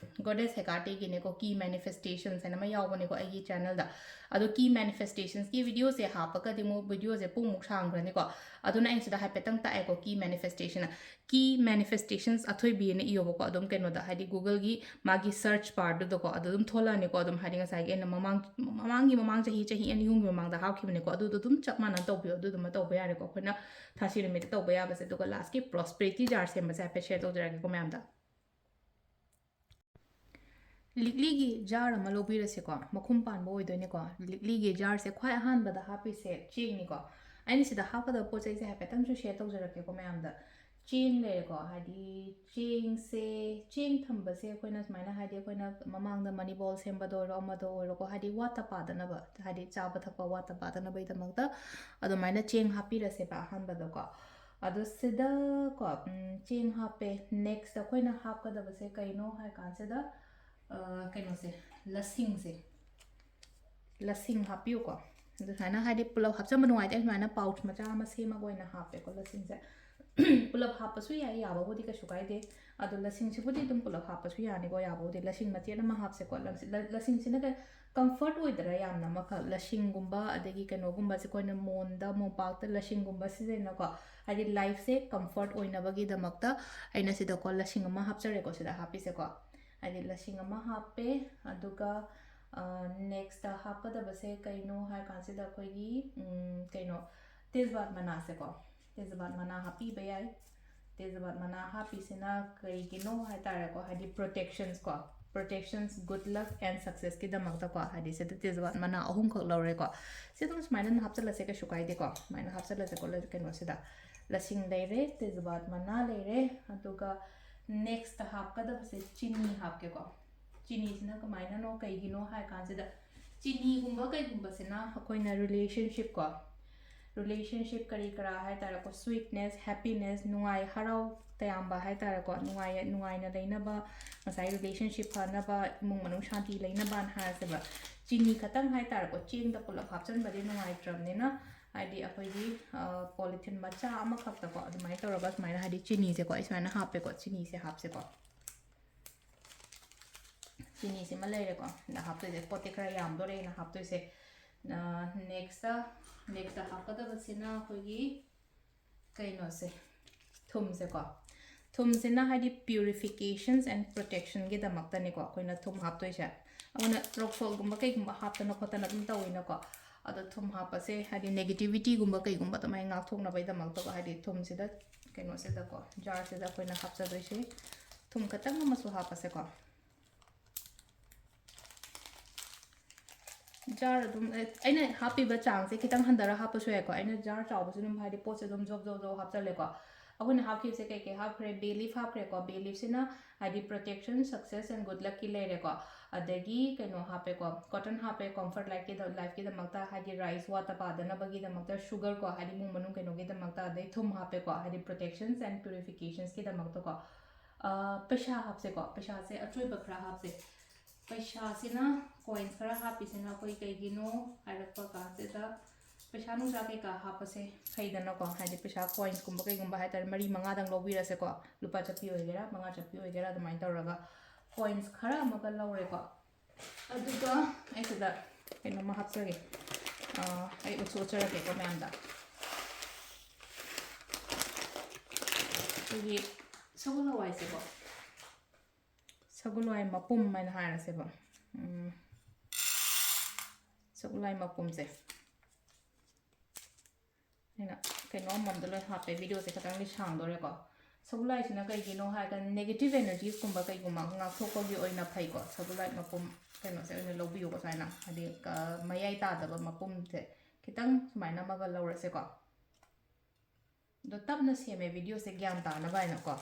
ꯒꯣꯗꯦꯁ ꯍꯦꯀꯥꯇꯤꯒꯤꯅꯦꯀꯣ, ꯀꯤ ꯃꯦꯅꯤꯐꯦꯁꯇꯦꯁꯟꯁ ꯍꯥꯏꯅ ꯑꯃ ꯌꯥꯎꯕꯅꯦꯀꯣ ꯑꯩꯒꯤ ꯆꯦꯅꯦꯜꯗ꯫ ꯑꯗꯣ ꯀꯤ ꯃꯦꯅꯤꯐꯦꯁꯇꯦꯁꯟꯁꯀꯤ ꯚꯤꯗꯤꯑꯣꯁꯦ ꯍꯥꯞꯄꯒꯗꯤ ꯑꯃꯨꯛ ꯚꯤꯗꯤꯑꯣꯁꯦ ꯄꯨꯡꯃꯨꯛ ꯁꯥꯡꯈ꯭ꯔꯅꯤꯀꯣ꯫ ꯑꯗꯨꯅ ꯑꯩꯅ ꯁꯤꯗ ꯍꯥꯏꯐꯦꯠꯇꯪ ꯇꯥꯛꯑꯦꯀꯣ, ꯀꯤ ꯃꯦꯅꯤꯐꯦꯁꯇꯦꯁꯟ꯫ ꯀꯤ ꯃꯦꯅꯤꯐꯦꯁꯇꯦꯁꯟꯁ ꯑꯊꯣꯏꯕꯤꯅ ꯏꯌꯣꯕꯀꯣ, ꯑꯗꯨꯝ ꯀꯩꯅꯣꯗ, ꯍꯥꯏꯗꯤ ꯒꯨꯒꯜꯒꯤ ꯃꯥꯒꯤ ꯁꯔꯆ ꯕꯥꯔꯗꯨꯗꯀꯣ, ꯑꯗꯨ ꯑꯗꯨꯝ ꯊꯣꯛꯂꯛꯑꯅꯤꯀꯣ꯫ ꯑꯗꯨꯝ ꯍꯥꯏꯗꯤ ꯉꯁꯥꯏꯒꯤ ꯑꯩꯅ ꯃꯃꯥꯡ, ꯃꯃꯥꯡꯒꯤ, ꯃꯃꯥꯡ ꯆꯍꯤ, ꯆꯍꯤ ꯑꯅꯤ ꯑꯍꯨꯝꯒꯤ ꯃꯃꯥꯡꯗ ꯍꯥꯞꯈꯤꯕꯅꯦꯀꯣ, ꯑꯗꯨꯗꯣ ꯑꯗꯨꯝ ꯆꯞ ꯃꯥꯟꯅꯅ ꯇꯧꯕꯤꯌꯣ, ꯑꯗꯨꯗꯨꯃ ꯇꯧꯕ ꯌꯥꯔꯦꯀꯣ꯫ ꯑꯩꯈꯣꯏꯅ ꯊꯥꯁꯤ ꯅꯨꯃꯤꯠꯇ ꯇꯧꯕ ꯌꯥꯕꯁꯦ꯫ ꯑꯗꯨꯒ ꯂꯥꯁꯀꯤ ꯄ꯭ꯔꯣꯁꯄꯦꯔꯤꯇꯤ ꯖꯥꯔ ꯁꯦꯝꯕꯁꯦ ꯍꯥꯏꯐꯦꯠ ꯁꯦꯌꯔ ꯇꯧꯖꯔꯛꯀꯦꯀꯣ ꯃꯌꯥꯝꯗ꯫ ꯂꯤꯛꯂꯤꯒꯤ ꯖꯥꯔ ꯑꯃ ꯂꯧꯕꯤꯔꯁꯦꯀꯣ, ꯃꯈꯨꯝ ꯄꯥꯟꯕ ꯑꯣꯏꯗꯣꯏꯅꯦꯀꯣ꯫ ꯂꯤꯛꯂꯤꯒꯤ ꯖꯥꯔꯁꯦ ꯈ꯭ꯋꯥꯏ ꯑꯍꯥꯟꯕꯗ ꯍꯥꯞꯄꯤꯁꯦ ꯆꯦꯡꯅꯤꯀꯣ꯫ ꯑꯩꯅ ꯁꯤꯗ ꯍꯥꯞꯀꯗꯕ ꯄꯣꯠ ꯆꯩꯁꯦ ꯍꯥꯏꯐꯦꯠꯇꯪꯁꯨ ꯁꯦꯌꯔ ꯇꯧꯖꯔꯛꯀꯦꯀꯣ ꯃꯌꯥꯝꯗ꯫ ꯆꯦꯡ ꯂꯩꯔꯦꯀꯣ, ꯍꯥꯏꯗꯤ ꯆꯦꯡꯁꯦ, ꯆꯦꯡ ꯊꯝꯕꯁꯦ ꯑꯩꯈꯣꯏꯅ ꯁꯨꯃꯥꯏꯅ, ꯍꯥꯏꯗꯤ ꯑꯩꯈꯣꯏꯅ ꯃꯃꯥꯡꯗ ꯃꯅꯤ ꯕꯣꯜ ꯁꯦꯝꯕꯗ ꯑꯣꯏꯔꯣ, ꯑꯃꯗ ꯑꯣꯏꯔꯣꯀꯣ, ꯍꯥꯏꯗꯤ ꯋꯥꯠꯇ ꯄꯥꯗꯅꯕ, ꯍꯥꯏꯗꯤ ꯆꯥꯕ ꯊꯛꯄ ꯋꯥꯠꯇ ꯄꯥꯗꯅꯕꯒꯤꯗꯃꯛꯇ ꯑꯗꯨꯃꯥꯏꯅ ꯆꯦꯡ ꯍꯥꯞꯄꯤꯔꯁꯦꯕ ꯑꯍꯥꯟꯕꯗꯀꯣ꯫ ꯑꯗꯣ ꯁꯤꯗꯀꯣ, ꯎꯝ, ꯆꯦꯡ ꯍꯥꯞꯄꯦ꯫ Next ꯑꯩꯈꯣꯏꯅ ꯍꯥꯞꯀꯗꯕꯁꯦ ꯀꯩꯅꯣ ꯍꯥꯏ ꯀꯥꯟꯁꯤꯗ, ꯑ, ꯀꯩꯅꯣꯁꯦ, ꯂꯁꯤꯡꯁꯦ, ꯂꯁꯤꯡ ꯍꯥꯞꯄꯤꯌꯨꯀꯣ꯫ ꯑꯗꯨ ꯁꯨꯃꯥꯏꯅ, ꯍꯥꯏꯗꯤ ꯄꯨꯂꯞ ꯍꯥꯞꯆꯟꯕ ꯅꯨꯡꯉꯥꯏꯇꯦ, ꯑꯩ ꯁꯨꯃꯥꯏꯅ pouch ꯃꯆꯥ ꯑꯃ ꯁꯦꯝꯃꯒ ꯑꯣꯏꯅ ꯍꯥꯞꯄꯦꯀꯣ ꯂꯁꯤꯡꯁꯦ꯫ ꯄꯨꯂꯞ ꯍꯥꯞꯄꯁꯨ ꯌꯥꯏ, ꯌꯥꯕꯕꯨꯗꯤ ꯀꯩꯁꯨ ꯀꯥꯏꯗꯦ꯫ ꯑꯗꯣ ꯂꯁꯤꯡꯁꯤꯕꯨꯗꯤ ꯑꯗꯨꯝ ꯄꯨꯂꯞ ꯍꯥꯞꯄꯁꯨ ꯌꯥꯅꯤꯀꯣ, ꯌꯥꯕꯕꯨꯗꯤ꯫ ꯂꯁꯤꯡ ꯃꯆꯦꯠ ꯑꯃ ꯍꯥꯞꯁꯦꯀꯣ꯫ ꯂꯁꯤ-, ꯂ-, ꯂꯁꯤꯡꯁꯤꯅ ꯀꯩ, comfort ꯑꯣꯏꯗ꯭ꯔꯥ ꯌꯥꯝꯅ? ꯑꯃꯈꯛ ꯂꯁꯤꯡꯒꯨꯝꯕ, ꯑꯗꯒꯤ ꯀꯩꯅꯣꯒꯨꯝꯕꯁꯦ, ꯑꯩꯈꯣꯏꯅ ꯃꯣꯟꯗ, ꯃꯣꯝꯄꯥꯛꯇ ꯂꯁꯤꯡꯒꯨꯝꯕ ꯁꯤꯖꯤꯟꯅꯩꯅꯀꯣ꯫ ꯍꯥꯏꯗꯤ lifeꯁꯦ comfort ꯑꯣꯏꯅꯕꯒꯤꯗꯃꯛꯇ ꯑꯩꯅ ꯁꯤꯗꯀꯣ ꯂꯁꯤꯡ ꯑꯃ ꯍꯥꯞꯆꯔꯦꯀꯣ, ꯁꯤꯗ ꯍꯥꯞꯄꯤꯁꯦꯀꯣ꯫ ꯍꯥꯏꯗꯤ ꯂꯁꯤꯡ ꯑꯃ ꯍꯥꯞꯄꯦ꯫ ꯑꯗꯨꯒ, ꯑ, next ꯍꯥꯞꯀꯗꯕꯁꯦ ꯀꯩꯅꯣ ꯍꯥꯏ ꯀꯥꯟꯁꯤꯗ ꯑꯩꯈꯣꯏꯒꯤ, ꯎꯝ, ꯀꯩꯅꯣ, ꯇꯦꯖꯄꯥꯠ ꯃꯅꯥꯁꯦꯀꯣ, ꯇꯦꯖꯄꯥꯠ ꯃꯅꯥ ꯍꯥꯞꯄꯤꯕ ꯌꯥꯏ꯫ ꯇꯦꯖꯄꯥꯠ ꯃꯅꯥ ꯍꯥꯞꯄꯤꯁꯤꯅ ꯀꯩꯒꯤꯅꯣ ꯍꯥꯏ ꯇꯥꯔꯦꯀꯣ, ꯍꯥꯏꯗꯤ protections ꯀꯣ, protections, good luck and successꯀꯤꯗꯃꯛꯇꯀꯣ꯫ ꯍꯥꯏꯗꯤ ꯁꯤꯗ ꯇꯦꯖꯄꯥꯠ ꯃꯅꯥ ꯑꯍꯨꯝꯈꯛ ꯂꯧꯔꯦꯀꯣ꯫ ꯁꯤ ꯑꯗꯨꯝ ꯁꯨꯃꯥꯏꯅ ꯍꯥꯞꯆꯜꯂꯁꯦ, ꯀꯩꯁꯨ ꯀꯥꯏꯗꯦꯀꯣ꯫ ꯁꯨꯃꯥꯏꯅ ꯍꯥꯞꯆꯜꯂꯁꯦꯀꯣ, ꯂ-, ꯀꯩꯅꯣꯁꯤꯗ꯫ ꯂꯁꯤꯡ ꯂꯩꯔꯦ, ꯇꯦꯖꯄꯥꯠ ꯃꯅꯥ ꯂꯩꯔꯦ, ꯑꯗꯨꯒ next ꯍꯥꯞꯀꯗꯕꯁꯦ ꯆꯤꯅꯤ ꯍꯥꯞꯀꯦꯀꯣ꯫ ꯆꯤꯅꯤꯁꯤꯅ ꯀꯃꯥꯏꯅꯅꯣ, ꯀꯩꯒꯤꯅꯣ ꯍꯥꯏ ꯀꯥꯟꯁꯤꯗ, ꯆꯤꯅꯤꯒꯨꯝꯕ ꯀꯩꯒꯨꯝꯕꯁꯤꯅ ꯑꯩꯈꯣꯏꯅ relationship ꯀꯣ, relationship ꯀꯔꯤ ꯀꯔꯥ ꯍꯥꯏ ꯇꯥꯔꯦꯀꯣ, sweetness, happiness, ꯅꯨꯡꯉꯥꯏ ꯍꯔꯥꯎ ꯇꯌꯥꯝꯕ ꯍꯥꯏ ꯇꯥꯔꯦꯀꯣ, ꯅꯨꯡꯉꯥꯏ-, ꯅꯨꯡꯉꯥꯏꯅ ꯂꯩꯅꯕ, ꯉꯁꯥꯏ relationship ꯐꯅꯕ, ꯏꯃꯨꯡ ꯃꯅꯨꯡ ꯁꯥꯟꯇꯤ ꯂꯩꯅꯕꯅ ꯍꯥꯏꯔꯁꯦꯕ꯫ ꯆꯤꯅꯤ ꯈꯛꯇꯪ ꯍꯥꯏ ꯇꯥꯔꯦꯀꯣ, ꯆꯦꯡꯗ ꯄꯨꯂꯞ ꯍꯥꯞꯆꯟꯕꯗꯤ ꯅꯨꯡꯉꯥꯏꯇ꯭ꯔꯕꯅꯤꯅ, ꯍꯥꯏꯗꯤ ꯑꯩꯈꯣꯏꯒꯤ, ꯑ, polythene ꯃꯆꯥ ꯑꯃꯈꯛꯇꯀꯣ, ꯑꯗꯨꯃꯥꯏꯅ ꯇꯧꯔꯒ ꯁꯨꯃꯥꯏꯅ, ꯍꯥꯏꯗꯤ ꯆꯤꯅꯤꯁꯦꯀꯣ, ꯑꯩ ꯁꯨꯃꯥꯏꯅ ꯍꯥꯞꯄꯦꯀꯣ, ꯆꯤꯅꯤꯁꯦ ꯍꯥꯞꯁꯦꯀꯣ꯫ ꯆꯤꯅꯤꯁꯤꯃ ꯂꯩꯔꯦꯀꯣ꯫ ꯑꯗ ꯍꯥꯞꯇꯣꯏꯁꯦ, ꯄꯣꯠꯇꯤ ꯈꯔ ꯌꯥꯝꯗꯣꯔꯦꯅ ꯍꯥꯞꯇꯣꯏꯁꯦ꯫ ꯑ, next, next ꯍꯥꯞꯀꯗꯕꯁꯤꯅ ꯑꯩꯈꯣꯏꯒꯤ ꯀꯩꯅꯣꯁꯦ, ꯊꯨꯝꯁꯦꯀꯣ꯫ ꯊꯨꯝꯁꯤꯅ ꯍꯥꯏꯗꯤ purifications and protectionꯒꯤꯗꯃꯛꯇꯅꯤꯀꯣ ꯑꯩꯈꯣꯏꯅ ꯊꯨꯝ ꯍꯥꯞꯇꯣꯏꯁꯦ꯫ ꯑꯗꯨꯅ rock saltꯒꯨꯝꯕ ꯀꯩꯒꯨꯝꯕ ꯍꯥꯞꯇꯅ ꯈꯣꯠꯇꯅ ꯑꯗꯨꯝ ꯇꯧꯋꯤꯅꯀꯣ꯫ ꯑꯗꯣ ꯊꯨꯝ ꯍꯥꯞꯄꯁꯦ ꯍꯥꯏꯗꯤ negativityꯒꯨꯝꯕ ꯀꯩꯒꯨꯝꯕ ꯑꯗꯨꯃꯥꯏꯅ ꯉꯥꯛꯊꯣꯛꯅꯕꯒꯤꯗꯃꯛꯇꯀꯣ, ꯍꯥꯏꯗꯤ ꯊꯨꯝꯁꯤꯗ, ꯀꯩꯅꯣꯁꯤꯗꯀꯣ, jarꯁꯤꯗ ꯑꯩꯈꯣꯏꯅ ꯍꯥꯞꯆꯗꯣꯏꯁꯦ꯫ ꯊꯨꯝ ꯈꯛꯇꯪ ꯑꯃꯁꯨ ꯍꯥꯞꯄꯁꯦꯀꯣ꯫ Jar ꯑꯗꯨꯝ, ꯑꯦ, ꯑꯩꯅ ꯍꯥꯞꯄꯤꯕ ꯆꯥꯡꯁꯦ ꯈꯤꯇꯪ ꯍꯟꯊꯔ ꯍꯥꯞꯄꯁꯨ ꯌꯥꯏꯀꯣ꯫ ꯑꯩꯅ jar ꯆꯥꯎꯕꯁꯨ ꯑꯗꯨꯝ, ꯍꯥꯏꯗꯤ ꯄꯣꯠꯁꯦ ꯑꯗꯨꯝ ꯖꯣꯕ ꯖꯣꯕ ꯖꯣꯕ ꯍꯥꯞꯆꯜꯂꯦꯀꯣ꯫ ꯑꯩꯈꯣꯏꯅ ꯍꯥꯞꯈꯤꯕꯁꯦ ꯀꯩ ꯀꯩ ꯍꯥꯞꯈ꯭ꯔꯦ? Bay leaf ꯍꯥꯞꯈ꯭ꯔꯦꯀꯣ꯫ Bay leafꯁꯤꯅ ꯍꯥꯏꯗꯤ protection, success and good luckꯀꯤ ꯂꯩꯔꯦꯀꯣ꯫ ꯑꯗꯒꯤ ꯀꯩꯅꯣ ꯍꯥꯞꯄꯦꯀꯣ, cotton ꯍꯥꯞꯄꯦ, comfort lifeꯀꯤꯗ-, lifeꯀꯤꯗꯃꯛꯇ, ꯍꯥꯏꯗꯤ rice ꯋꯥꯠꯇ ꯄꯥꯗꯅꯕꯒꯤꯗꯃꯛꯇ, sugar ꯀꯣ, ꯍꯥꯏꯗꯤ ꯏꯃꯨꯡ ꯃꯅꯨꯡ ꯀꯩꯅꯣꯒꯤꯗꯃꯛꯇ, ꯑꯗꯩ ꯊꯨꯝ ꯍꯥꯞꯄꯦꯀꯣ, ꯍꯥꯏꯗꯤ protections and purificationsꯀꯤꯗꯃꯛꯇꯀꯣ꯫ ꯑ, ꯄꯩꯁꯥ ꯍꯥꯞꯁꯦꯀꯣ, ꯄꯩꯁꯥꯁꯦ ꯑꯆꯣꯏꯕ ꯈꯔ ꯍꯥꯞꯁꯦ꯫ ꯄꯩꯁꯥꯁꯤꯅ, coins ꯈꯔ ꯍꯥꯞꯄꯤꯁꯤꯅ ꯑꯩꯈꯣꯏ ꯀꯩꯒꯤꯅꯣ ꯍꯥꯏꯔꯛꯄ ꯀꯥꯟꯁꯤꯗ, ꯄꯩꯁꯥ ꯅꯨꯡꯁꯥ ꯀꯩꯀꯥ ꯍꯥꯞꯄꯁꯦ ꯐꯩꯗꯅꯀꯣ, ꯍꯥꯏꯗꯤ ꯄꯩꯁꯥ coinsꯀꯨꯝꯕ ꯀꯩꯒꯨꯝꯕ ꯍꯥꯏꯇꯥꯔꯦ, ꯃꯔꯤ ꯃꯉꯥꯗꯪ ꯂꯧꯕꯤꯔꯁꯦꯀꯣ, ꯂꯨꯄꯥ ꯆꯠꯄꯤ ꯑꯣꯏꯒꯦꯔꯥ, ꯃꯉꯥ ꯆꯠꯄꯤ ꯑꯣꯏꯒꯦꯔꯥ, ꯑꯗꯨꯃꯥꯏꯅ ꯇꯧꯔꯒ coins ꯈꯔ ꯑꯃꯒ ꯂꯧꯔꯦꯀꯣ꯫ ꯑꯗꯨꯒ ꯑꯩ ꯁꯤꯗ ꯀꯩꯅꯣꯝꯃ ꯍꯥꯞꯆꯒꯦ꯫ ꯑꯥ, ꯑꯩ ꯎꯠꯁꯨ ꯎꯠꯆꯔꯛꯀꯦꯀꯣ ꯃꯌꯥꯝꯗ꯫ ꯑꯩꯈꯣꯏꯒꯤ ꯁꯒꯣꯜ ꯍꯋꯥꯏꯁꯦꯀꯣ, ꯁꯒꯣꯜ ꯍꯋꯥꯏ ꯃꯄꯨꯝ ꯍꯥꯏꯅ ꯍꯥꯏꯔꯁꯦꯕ꯫ ꯎꯝ, ꯁꯒꯣꯜ ꯍꯋꯥꯏ ꯃꯄꯨꯝꯁꯦ ꯑꯩꯅ ꯀꯩꯅꯣ ꯑꯃꯃꯝꯗ ꯂꯣꯏ ꯍꯥꯞꯄꯦ, videoꯁꯦ ꯈꯤꯇꯪꯗꯤ ꯁꯥꯡꯗꯣꯔꯦꯀꯣ꯫ ꯁꯒꯣꯜ ꯍꯋꯥꯏꯁꯤꯅ ꯀꯩꯒꯤꯅꯣ ꯍꯥꯏꯔꯒ, negative energiesꯀꯨꯝꯕ ꯀꯩꯒꯨꯝꯕ ꯉꯥꯛꯊꯣꯛꯄꯒꯤ ꯑꯣꯏꯅ ꯐꯩꯀꯣ꯫ ꯁꯒꯣꯜ ꯍꯋꯥꯏ ꯃꯄꯨꯝ ꯀꯩꯅꯣꯁꯦ ꯑꯣꯏꯅ ꯂꯧꯕꯤꯌꯨꯀꯣ, ꯁꯨꯃꯥꯏꯅ, ꯍꯥꯏꯗꯤ, ꯀ-, ꯃꯌꯥꯏ ꯇꯥꯗꯕ ꯃꯄꯨꯝꯁꯦ ꯈꯤꯇꯪ ꯁꯨꯃꯥꯏꯅ ꯑꯃꯒ ꯂꯧꯔꯁꯦꯀꯣ꯫ ꯑꯗꯣ ꯇꯞꯅ ꯁꯦꯝꯃꯦ videoꯁꯦ ꯒ꯭ꯌꯥꯟ ꯇꯥꯅꯕ ꯍꯥꯏꯅꯀꯣ꯫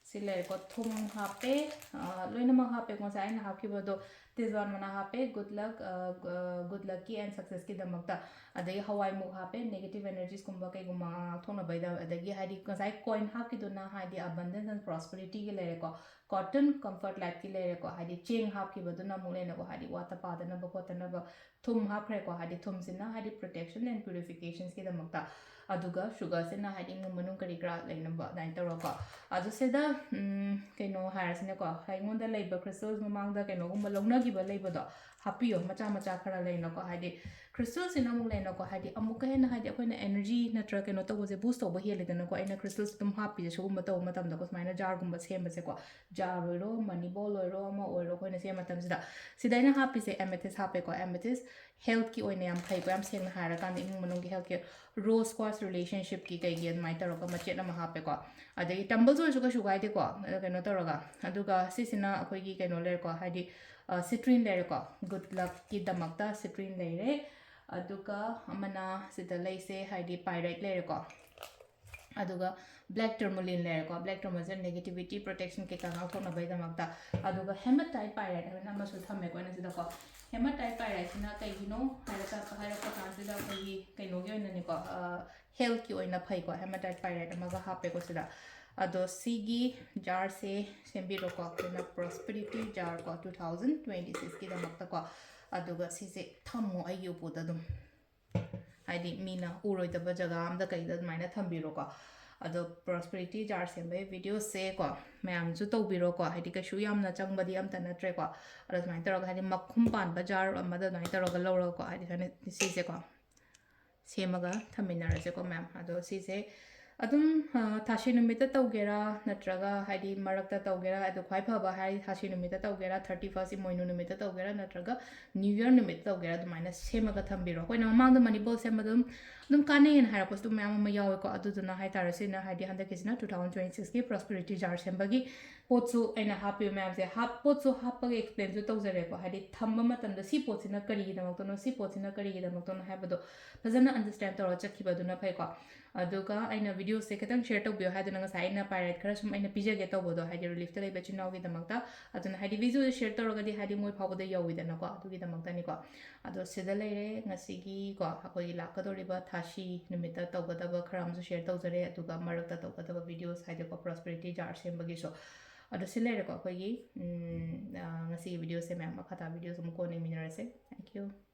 ꯁꯤ ꯂꯩꯔꯦꯀꯣ, ꯊꯨꯝ ꯍꯥꯞꯄꯦ, ꯑ, ꯂꯣꯏꯅꯃꯛ ꯍꯥꯞꯄꯦꯀꯣ꯫ ꯉꯁꯥꯏ ꯑꯩꯅ ꯍꯥꯞꯈꯤꯕꯗꯣ ꯇꯤꯜꯖ꯭ꯋꯥꯟ ꯃꯅꯥ ꯍꯥꯞꯄꯦ, good luck, ꯑ, ꯒ-, good luckꯀꯤ and successꯀꯤꯗꯃꯛꯇ꯫ ꯑꯗꯒꯤ ꯍꯋꯥꯏꯃꯨꯛ ꯍꯥꯞꯄꯦ, negative energiesꯀꯨꯝꯕ ꯀꯩꯒꯨꯝꯕ ꯉꯥꯛꯊꯣꯛꯅꯕꯩꯗ꯫ ꯑꯗꯒꯤ ꯍꯥꯏꯗꯤ ꯉꯁꯥꯏ coin ꯍꯥꯞꯈꯤꯗꯨꯅ ꯍꯥꯏꯗꯤ abundance and prosperityꯒꯤ ꯂꯩꯔꯦꯀꯣ, cotton comfort lifeꯀꯤ ꯂꯩꯔꯦꯀꯣ, ꯍꯥꯏꯗꯤ ꯆꯦꯡ ꯍꯥꯞꯈꯤꯕꯗꯨꯅ ꯑꯃꯨꯛ ꯂꯩꯅꯀꯣ, ꯍꯥꯏꯗꯤ ꯋꯥꯠꯇ ꯄꯥꯗꯅꯕ ꯈꯣꯠꯇꯅꯕ꯫ ꯊꯨꯝ ꯍꯥꯞꯈ꯭ꯔꯦꯀꯣ, ꯍꯥꯏꯗꯤ ꯊꯨꯝꯁꯤꯅ ꯍꯥꯏꯗꯤ protections and purificationsꯀꯤꯗꯃꯛꯇ, ꯑꯗꯨꯒ sugarꯁꯤꯅ ꯍꯥꯏꯗꯤ ꯏꯃꯨꯡ ꯃꯅꯨꯡ ꯀꯔꯤ ꯀꯔꯥ ꯂꯩꯅꯕ ꯑꯗꯨꯃꯥꯏꯅ ꯇꯧꯔꯒꯀꯣ꯫ ꯑꯗꯨ ꯁꯤꯗ, ꯎꯝ, ꯀꯩꯅꯣ ꯍꯥꯏꯔꯁꯤꯅꯦꯀꯣ, ꯑꯩꯉꯣꯟꯗ ꯂꯩꯕ crystals ꯃꯃꯥꯡꯗ ꯀꯩꯅꯣꯒꯨꯝꯕ ꯂꯧꯅꯈꯤꯕ ꯂꯩꯕꯗꯣ ꯍꯥꯞꯄꯤꯌꯣ, ꯃꯆꯥ ꯃꯆꯥ ꯈꯔ ꯂꯩꯅꯀꯣ, ꯍꯥꯏꯗꯤ crystalꯁꯤꯅ ꯑꯃꯨꯛ ꯂꯩꯅꯀꯣ, ꯍꯥꯏꯗꯤ ꯑꯃꯨꯛꯀ ꯍꯦꯟꯅ ꯍꯥꯏꯗꯤ ꯑꯩꯈꯣꯏꯅ energy ꯅꯠꯇ꯭ꯔꯒ ꯀꯩꯅꯣ ꯇꯧꯕꯁꯦ boost ꯇꯧꯕ ꯍꯦꯜꯂꯤꯗꯅꯀꯣ꯫ ꯑꯩꯅ crystals ꯑꯗꯨꯝ ꯍꯥꯞꯄꯤꯁꯦ ꯁꯤꯒꯨꯝꯕ ꯇꯧꯕ ꯃꯇꯝꯗꯀꯣ, ꯁꯨꯃꯥꯏꯅ jarꯒꯨꯝꯕ ꯁꯦꯝꯕꯁꯦꯀꯣ, jar ꯑꯣꯏꯔꯣ, money ball ꯑꯣꯏꯔꯣ, ꯑꯃ ꯑꯣꯏꯔꯣ, ꯑꯩꯈꯣꯏꯅ ꯁꯦꯝꯕ ꯃꯇꯝꯁꯤꯗ꯫ ꯁꯤꯗ ꯑꯩꯅ ꯍꯥꯞꯄꯤꯁꯦ amethyst ꯍꯥꯞꯄꯦꯀꯣ, amethyst healthꯀꯤ ꯑꯣꯏꯅ ꯌꯥꯝ ꯐꯩꯀꯣ, ꯌꯥꯝ ꯁꯦꯡꯅ ꯍꯥꯏꯔꯀꯥꯟꯗ ꯏꯃꯨꯡ ꯃꯅꯨꯡꯒꯤ healthꯀꯤ, rose quartz relationshipꯀꯤ ꯀꯩꯒꯤ ꯑꯗꯨꯃꯥꯏꯅ ꯇꯧꯔꯒ ꯃꯆꯦꯠ ꯑꯃ ꯍꯥꯞꯄꯦꯀꯣ꯫ ꯑꯗꯒꯤ tumbles ꯑꯣꯏꯔꯁꯨ ꯀꯩꯁꯨ ꯀꯥꯏꯗꯦꯀꯣ, ꯑꯗ ꯀꯩꯅꯣ ꯇꯧꯔꯒ꯫ ꯑꯗꯨꯒ ꯁꯤꯁꯤꯅ ꯑꯩꯈꯣꯏꯒꯤ ꯀꯩꯅꯣ ꯂꯩꯔꯦꯀꯣ, ꯍꯥꯏꯗꯤ, ꯑ, citrine ꯂꯩꯔꯦꯀꯣ, good luckꯀꯤꯗꯃꯛꯇ citrine ꯂꯩꯔꯦ꯫ ꯑꯗꯨꯒ ꯑꯃꯅ ꯁꯤꯗ ꯂꯩꯁꯦ, ꯍꯥꯏꯗꯤ pyrite ꯂꯩꯔꯦꯀꯣ, ꯑꯗꯨꯒ black tourmaline ꯂꯩꯔꯦꯀꯣ꯫ Black tourmaline negativity protection ꯀꯩꯀꯥ ꯉꯥꯛꯊꯣꯛꯅꯕꯒꯤꯗꯃꯛꯇ꯫ ꯑꯗꯨꯒ hematite pyrite ꯍꯥꯏꯅ ꯑꯃꯁꯨ ꯊꯝꯃꯦꯀꯣ ꯑꯩꯅ ꯁꯤꯗꯀꯣ꯫ Hematite pyrite ꯁꯤꯅ ꯀꯩꯒꯤꯅꯣ ꯍꯥꯏꯔꯛꯄ ꯍꯥꯏꯔꯛꯄ ꯀꯥꯟꯁꯤꯗ ꯑꯩꯈꯣꯏꯒꯤ ꯀꯩꯅꯣꯒꯤ ꯑꯣꯏꯅꯅꯤꯀꯣ, health ꯀꯤ ꯑꯣꯏꯅ ꯐꯩꯀꯣ hematite pyrite ꯑꯃꯒ ꯍꯥꯞꯄꯦꯀꯣ ꯁꯤꯗ꯫ ꯑꯗꯣ ꯁꯤꯒꯤ ꯖꯥꯔꯁꯦ ꯁꯦꯝꯕꯤꯔꯣꯀꯣ, ꯑꯩꯈꯣꯏꯅ prosperity jar ꯀꯣ, two thousand twenty six ꯀꯤꯗꯃꯛꯇꯀꯣ꯫ ꯑꯗꯨꯒ ꯁꯤꯁꯦ ꯊꯝꯃꯣ ꯑꯩꯒꯤ ꯎꯄꯨꯗ ꯑꯗꯨꯝ, ꯍꯥꯏꯗꯤ ꯃꯤꯅ ꯎꯔꯣꯏꯗꯕ ꯖꯒꯥ ꯑꯝꯗ ꯀꯩꯗ ꯑꯗꯨꯃꯥꯏꯅ ꯊꯝꯕꯤꯔꯣꯀꯣ꯫ ꯑꯗꯣ prosperity jar ꯁꯦꯝꯕꯒꯤ video ꯁꯦ ꯀꯣ, ꯃꯌꯥꯝꯁꯨ ꯇꯧꯕꯤꯔꯣꯀꯣ, ꯍꯥꯏꯗꯤ ꯀꯩꯁꯨ ꯌꯥꯝꯅ ꯆꯪꯕꯗꯤ ꯑꯝꯇ ꯅꯠꯇ꯭ꯔꯦꯀꯣ꯫ ꯑꯗꯣ ꯁꯨꯃꯥꯏꯅ ꯇꯧꯔꯒ, ꯍꯥꯏꯗꯤ ꯃꯈꯨꯝ ꯄꯥꯟꯕ ꯖꯥꯔ ꯑꯃꯗ ꯑꯗꯨꯃꯥꯏꯅ ꯇꯧꯔꯒ ꯂꯧꯔꯒꯀꯣ, ꯍꯥꯏꯗꯤ ꯁꯨꯃꯥꯏꯅ ꯁꯤꯁꯦꯀꯣ ꯁꯦꯝꯃꯒ ꯊꯝꯃꯤꯟꯅꯔꯁꯦꯀꯣ ꯃꯌꯥꯝ꯫ ꯑꯗꯣ ꯁꯤꯁꯦ ꯑꯗꯨꯝ, ꯑ, ꯊꯥꯁꯤ ꯅꯨꯃꯤꯠꯇ ꯇꯧꯒꯦꯔꯥ, ꯅꯠꯇ꯭ꯔꯒ ꯍꯥꯏꯗꯤ ꯃꯔꯛꯇ ꯇꯧꯒꯦꯔꯥ, ꯑꯗꯣ ꯈ꯭ꯋꯥꯏ ꯐꯕ ꯍꯥꯏꯔꯗꯤ ꯊꯥꯁꯤ ꯅꯨꯃꯤꯠꯇ ꯇꯧꯒꯦꯔꯥ, thirty first ꯏꯃꯣꯏꯅꯨ ꯅꯨꯃꯤꯠꯇ ꯇꯧꯒꯦꯔꯥ, ꯅꯠꯇ꯭ꯔꯒ New Year ꯅꯨꯃꯤꯠꯇ ꯇꯧꯒꯦꯔꯥ, ꯑꯗꯨꯃꯥꯏꯅ ꯁꯦꯝꯃꯒ ꯊꯝꯕꯤꯔꯣ꯫ ꯑꯩꯈꯣꯏꯅ ꯃꯃꯥꯡꯗ money bowl ꯁꯦꯝꯕꯗ ꯑꯗꯨꯝ, ꯑꯗꯨꯝ ꯀꯥꯟꯅꯩꯌꯦꯅ ꯍꯥꯏꯔꯛꯄꯁꯨ ꯑꯗꯨꯝ ꯃꯌꯥꯝ ꯑꯃ ꯌꯥꯎꯋꯦꯀꯣ꯫ ꯑꯗꯨꯗꯨꯅ ꯍꯥꯏꯇꯥꯔꯦ, ꯁꯤꯅ ꯍꯥꯏꯗꯤ ꯍꯟꯗꯛꯀꯤꯁꯤꯅ two thousand twenty six ꯀꯤ prosperity jar ꯁꯦꯝꯕꯒꯤ ꯄꯣꯠꯁꯨ ꯑꯩꯅ ꯍꯥꯞꯄꯤꯕ ꯃꯌꯥꯝꯁꯦ, ꯍꯥꯞ-, ꯄꯣꯠꯁꯨ ꯍꯥꯞꯄꯒ explain ꯁꯨ ꯇꯧꯖꯔꯦꯀꯣ꯫ ꯍꯥꯏꯗꯤ ꯊꯝꯕ ꯃꯇꯝꯗ ꯁꯤ ꯄꯣꯠꯁꯤꯅ ꯀꯔꯤꯒꯤꯗꯃꯛꯇꯅꯣ, ꯁꯤ ꯄꯣꯠꯁꯤꯅ ꯀꯔꯤꯒꯤꯗꯃꯛꯇꯅꯣ ꯍꯥꯏꯕꯗꯣ ꯐꯖꯅ understand ꯇꯧꯔ ꯆꯠꯈꯤꯕꯗꯨꯅ ꯐꯩꯀꯣ꯫ ꯑꯗꯨꯒ ꯑꯩꯅ video ꯁꯦ ꯈꯤꯇꯪ share ꯇꯧꯕꯤꯌꯣ ꯍꯥꯏꯗꯨꯅ ꯉꯁꯥꯏ ꯑꯩꯅ pyrite ꯈꯔ ꯁꯨꯝ ꯑꯩꯅ ꯄꯤꯖꯒꯦ ꯇꯧꯕꯗꯣ, ꯍꯥꯏꯗꯤ relief ꯇ ꯂꯩꯕ ꯏꯆꯤꯟ ꯏꯅꯥꯎꯒꯤꯗꯃꯛꯇ꯫ ꯑꯗꯨꯅ ꯍꯥꯏꯗꯤ video ꯁꯦ share ꯇꯧꯔꯒꯗꯤ ꯍꯥꯏꯗꯤ ꯃꯣꯏ ꯐꯥꯎꯕꯗ ꯌꯧꯋꯤꯗꯅꯀꯣ, ꯑꯗꯨꯒꯤꯗꯃꯛꯇꯅꯤꯀꯣ꯫ ꯑꯗꯣ ꯁꯤꯗ ꯂꯩꯔꯦ ꯉꯁꯤꯒꯤꯀꯣ, ꯑꯩꯈꯣꯏꯒꯤ ꯂꯥꯛꯀꯗꯧꯔꯤꯕ ꯊꯥꯁꯤ ꯅꯨꯃꯤꯠꯇ ꯇꯧꯒꯗꯕ ꯈꯔ ꯑꯃꯁꯨ share ꯇꯧꯖꯔꯦ, ꯑꯗꯨꯒ ꯃꯔꯛꯇ ꯇꯧꯒꯗꯕ videos ꯍꯥꯏꯗꯤꯀꯣ, prosperity jar ꯁꯦꯝꯕꯒꯤꯁꯨ꯫ ꯑꯗꯣ ꯁꯤ ꯂꯩꯔꯦꯀꯣ ꯑꯩꯈꯣꯏꯒꯤ, ꯎꯝ, ꯑ, ꯉꯁꯤꯒꯤ video ꯁꯦ ꯃꯌꯥꯝ꯫ ꯃꯈꯥ ꯇꯥꯕ video ꯁꯨ ꯑꯃꯨꯛ ꯀꯣꯟꯅ ꯌꯦꯡꯃꯤꯟꯅꯔꯁꯦ꯫ Thank you꯫